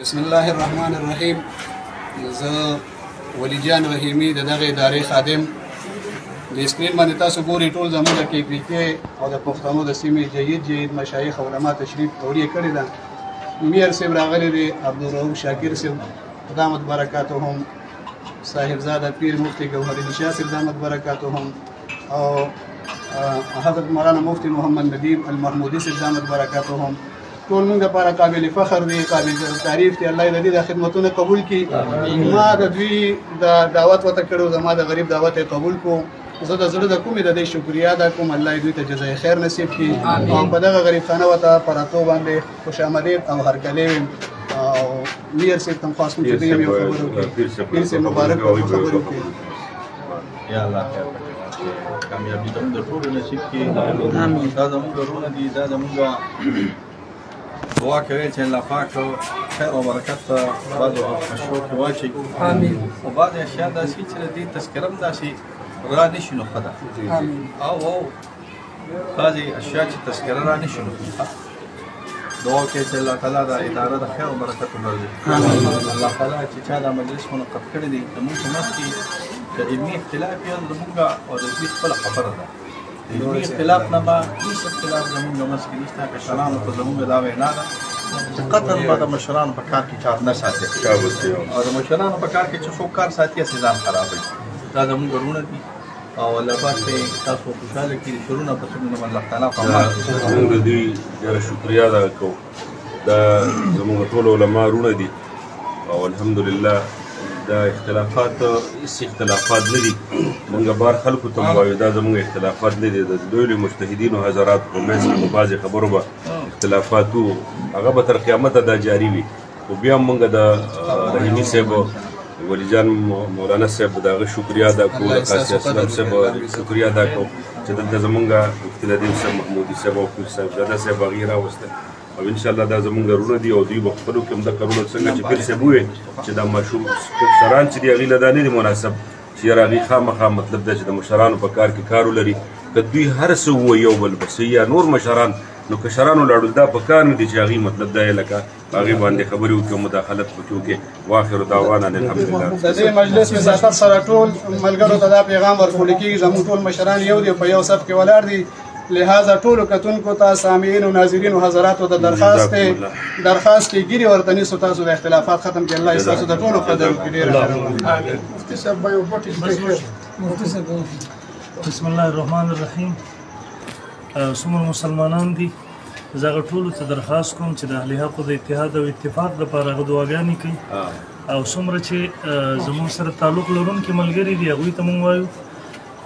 بسم الله الرحمن الرحیم. زه ولی جان رحیمي د دغه ادارې خادم. د screen باندې تاسو ګورئ ټول زموږ د KPK او د پښتنو د سیمې جید جید مشایخ علما تشریف تورې کړې ده. میر صاحب راغلی دی، عبدالرؤف شاکر صاحب دامت برکاتهم، صاحبزاده پیر مفتي ګوهر علي شاه صاحب دامت برکاتهم، او حضرت مولانا مفتي محمد ندیم المحمودي صاحب دامت برکاتهم. ټول موږ لپاره قابل فخر دی، قابل تعریف دی. الله دې د خدمتونه قبول کړي. ما د دوی د دعوت وته کړو، زما د غریب دعوت قبول کو. زه د زړه د کومې د دې شکریا ادا کوم. الله دوی ته جزای خیر نصیب کړي او په دغه غریب خانه وته پراتو باندې خوش آمدید او هرکلی ویم. او میر صاحب تم خاص کوم چې دوی یو خبرو وکړي. پیر صاحب مبارک او خبرو وکړي. یا الله خیر کامیابی د ټولو نصیب کړي. دا زموږ وروڼه دي، دا زموږ دعا کوي چې الله پاک خیر او برکت بعضو اشیاء کې واچوي. آمین. او بعضې اشیاء داسې چې د دې تذکره هم داسې را نه شي نو ښه ده، او بعضې اشیاء چې تذکره را نه شي نو ښه. دعا کوي چې الله تعالی دا اداره د خیر او برکت وګرځوي. الله تعالی چې چا دا مجلس منعقد کړی دی، زموږ په منځ کې که علمي اختلاف وي زموږ او د دوی خپله خبره ده. علمي اختلاف نه به هیڅ اختلاف زموږ منځ کې نشته. کشرانو ته زموږ دا وینا ده چې قطر به د مشرانو په کار کې کار نه ساتي، او د مشرانو په کار کې چې څوک کار ساتي هسې ځان خرابوي. دا زموږ وروڼه دي او الله پاک دې تاسو خوشحاله کړي. شرونه په څنګه الله تعالی په امان. زموږ د دوی ډېره شکریا ادا کوو. دا زموږ ټول علما وروڼه دي او الحمدلله دا اختلافات هیڅ اختلافات نه دي. موږ بار خلکو ته وایو دا زموږ اختلافات نه دي. د لوی لوی مجتهدینو حضراتو په منځ کې په بعضې خبرو به اختلافات وو، هغه به تر قیامته دا جاري وي. خو بیا هم موږ د رحیمي صاحب ولی جان مولانا صاحب د هغه شکریا ادا کوو، د قاضي اسلم صاحب شکریا ادا کوو چې دلته زموږ مفتي ندیم صاحب محمودي صاحب او پیر صاحبزاده صاحب هغې راوستل. او انشاءالله دا زموږ وروڼه دي او دوی به خپلو کې هم دا کارونه څنګه چې پیر صاحب وویل چې دا ماشوم کشران چې دي هغوی له دا نه دي مناسب چې یاره هغوی خامخا مطلب دا چې د مشرانو په کار کې کار ولري. که دوی هر څه ووایي یو بل بس یا نور مشران، نو کشرانو لاړو دا په کار نه دي چې هغوی مطلب دا یې لکه هغې باندې خبرې وکړي او مداخلت پکې وکړي. واخر دعوانا الحمدلله. د دې مجلس وساطت سره ټول ملګرو ته دا پیغام ورکول کېږي، زموږ ټول مشران یو دي، په یو صف کې ولاړ دي. لہذا ټولو کتونکو ته، سامعین او ناظرین او حضراتو ته درخواست دی، درخواست کې ګیرې ورته نیسو تاسو د اختلافات ختم کړي. الله یې ستاسو د ټولو قدر وکړي. ډېره مهرباني. مفتي صاحب به یو بټ. مفتي صاحب. بسم الله الرحمن الرحیم. څومره مسلمانان دي، زه هغه ټولو ته درخواست کوم چې د اهل حقو د اتحاد او اتفاق دپاره هغه دعاګانې کوي. او څومره چې زموږ سره تعلق لرونکي ملګري دي، هغوی ته موږ وایو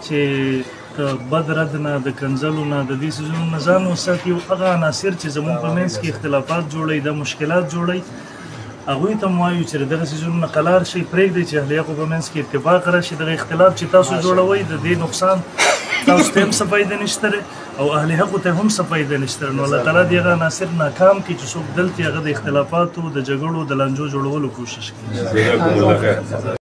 چې د بد رد نه، د کنځلو نه، د دې څیزونو نه ځان وساتي. او هغه عناصر چې زموږ په منځ کې اختلافات جوړوي، دا مشکلات جوړوي، هغوی ته هم وایو چې د دغه څیزونو نه قلار شئ. پرېږدئ چې اهل حقو په منځ کې اتفاق راشي. دغه اختلاف چې تاسو جوړوئ، د دې نقصان تاسو ته هم څه فایده نشته او اهل حقو ته هم څه فایده نشته. نو الله تعالی دې هغه عناصر ناکام کړي چې څوک دلته هغه د اختلافاتو، د جګړو، د لانجو جوړولو کوشش کوي. جزاکم الله خیر.